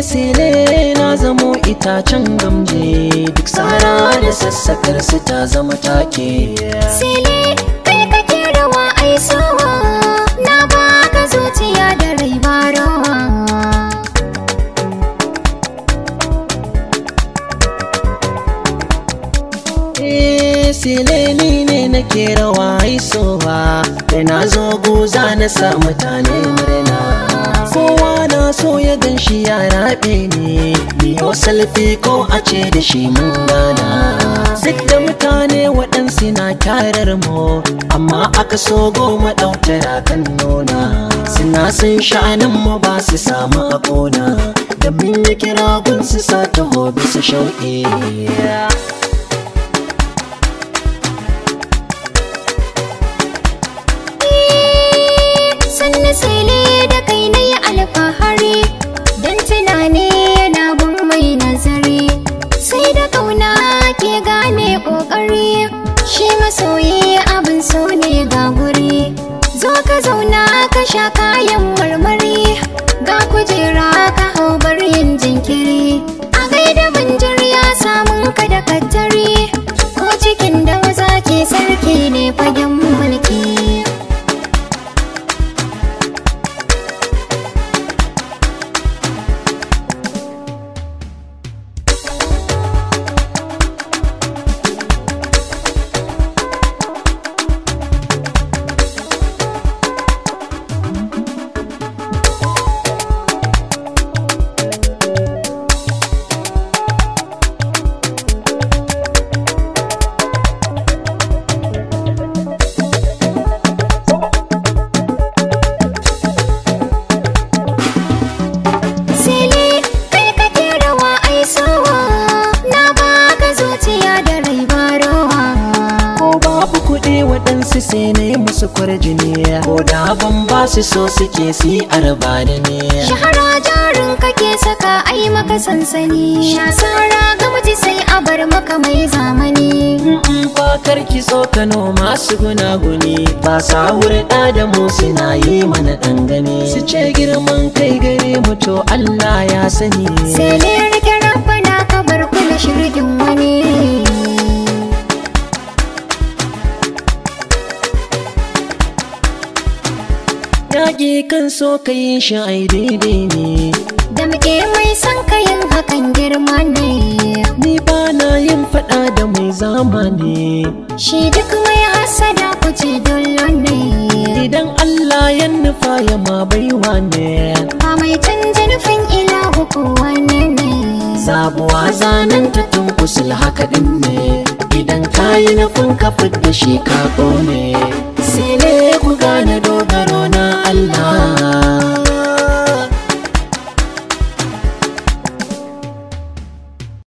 Sile na zamo itacen gamje, duk sara da sassakar su ta zama take. Sile kai kake rawa ai sowa, na baka zuciya da rai ba rawa. Sile ni ne nake rawa ai sowa, da na zo guza na sa mutane murna. Kowa na so ya gan shi ya raɓe ne, biyo salfi ko a ce da shi mun gana. Duk da mutane waɗansu na kyarar mu, amma aka so goma ɗautara kan nuna. Suna sun sha'anin mu ba su samu a ƙona, da mun yi kira gun su sa taho bisa shauƙi. Sannu sile da kai na yi alfahari, don tunani yana bin mai nazari. Sai da kauna ke gane kokari, shi masoyi abin so ne ga guri. Zo ka zauna ka sha kayan marmari, ga kujera ka hau yin jinkiri. A gaida banjar ya samun ka da kattari, ko cikin da maza ke sarki ne fagen mulki. Sile kai kake rawa ai sowa, na baka zuciya da rai ba rawa. Ko babu kuɗi waɗansu sai na yi musu kwarjini, ko da ban ba su so suke si arba da ni. Shahara jarin kake saka ai maka sansani, sha sara ga miji sai a bar maka mai zamani. Fakar ki tsokano masu gunaguni, ba sa hurɗa da mu suna yi mana ɗangane. Su ce girman kai gare mu to Allah ya sani. Sile rike rabbana ka bar kula shirgin wani. Yaƙi kan so ka yi shi ai daidai ne, Da muke mai son kayan hakan girma ne, ni ba na yin faɗa da mai zamani. shi duk mai hasada kuce dole ne. Idan Allah ya nufa ya ma baiwa ne, Ba mai canja nufin ilahu ko wane ne. sabuwa zanen ta tun kusul haka ɗin ne, idan ka yi nufin ka fidda shi ka ƙone. Sile ku gane dogaro na Allah.